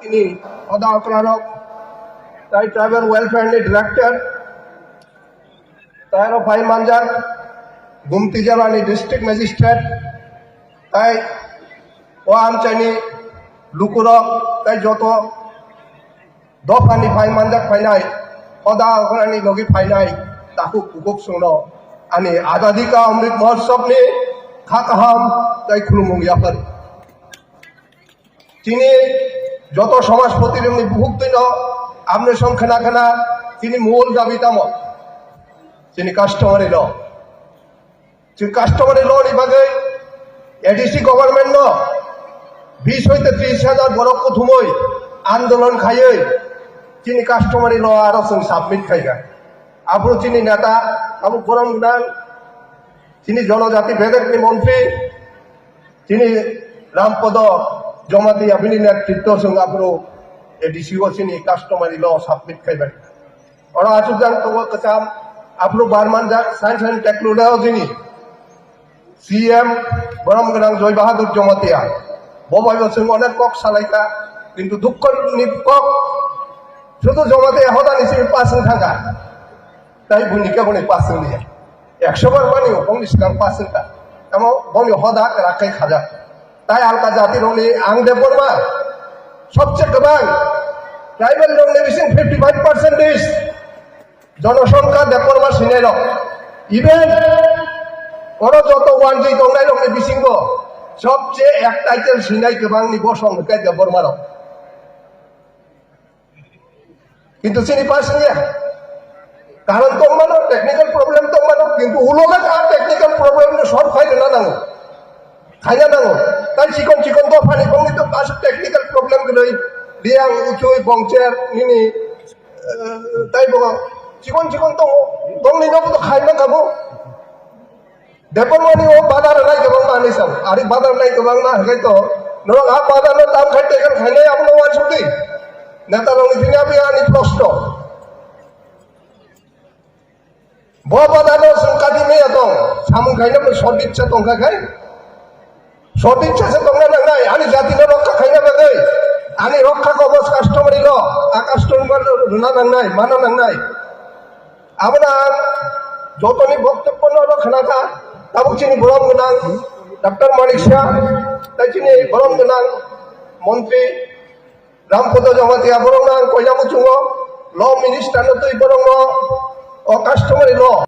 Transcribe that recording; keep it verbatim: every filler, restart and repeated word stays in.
Tini hoda okrarok, tai tribal welfare ni director, tai aro phai manjak Gumti jela ni district magistrate, tai o amchaini lukurok, tai joto dophani phai manjak phainai, hoda okrani logi phainai, takhuk bukhuk songno ani Azadi ka Amrit Mahotsav ni kha kaham tai khulumung yaphar. Chini joto somajpoti rokni bukhuk twino amne song khna khna chini mol dabi tamo? Chini customary law. Chini customary law ni bagwi A D C government no bis hoite tris hajar borok kuthumui andolon khaiwi chini customary law aro chwng submit khaikha. Aphuru chini neta abo borom gwnang chini jonojati bedekni montri chini Rampodo Jamatia bini netritto chwng aphuru A D C o chini customary law submit khaibai. Oro achukjak tongo kwcham, aphuru barmanjak science and technology ni C M borom gwnang Joy Bahadur Jamatia. Bo bai bo chwng onek kok salaikha, kintu dukho ni kok sudu Jamatia hodani simi pass wng thangkha. Tai buini khe boni pass wng liya. Ekso bar mani bongni swkang pass wngkha. Tamo bongni hoda kwrak khe khajak. Tai alka jati rokni ang Debbarma sobse kwbang tribal rokni bising fifty five percentage jonosongkha Debbarma sinai rok. Even oro joto one G tongnai rokni bisingo sobse ek title sinai kwbangni bosong hwnkhe Debbarma rok. Kintu chini pass wngya. Karon tongmano, technical problem tongmano, kintu ulo le a technical problem no solve khai rwna nango. Khaina nango. Tai chikon chikon dophani bongni to aswk technical problem gwnwi, Reang, Uchui, Bongcher, nini, eh, tai bo chikon chikon tongo. Bongni nogo to khaima kabo. Debbarmani o badar nai kwbangma hinwi sao. Ari badar nai kwbangma hwnkhe to norok a badar no tam khai taken khainai abono uansukdi. Neta rokni thani abo ani proshno. Bo badar no chwng kati maya tong. Samung khaina bo soditsa tongkha khai. Soditsa se tongna nangnai. Ani jati no rokha khaina bagwi. Ani rokha kobos customary law. A customary law rwna nangnai, mana nangnai. Abono ang jotoni boktobbo no oro khnakha, tabuk chini borom gwnang Doctor Manik Saha, tai chini borom gwnang montri Rampodo Jamatia, borokno ang koina muchungo, law minister no twi borokno o customary law,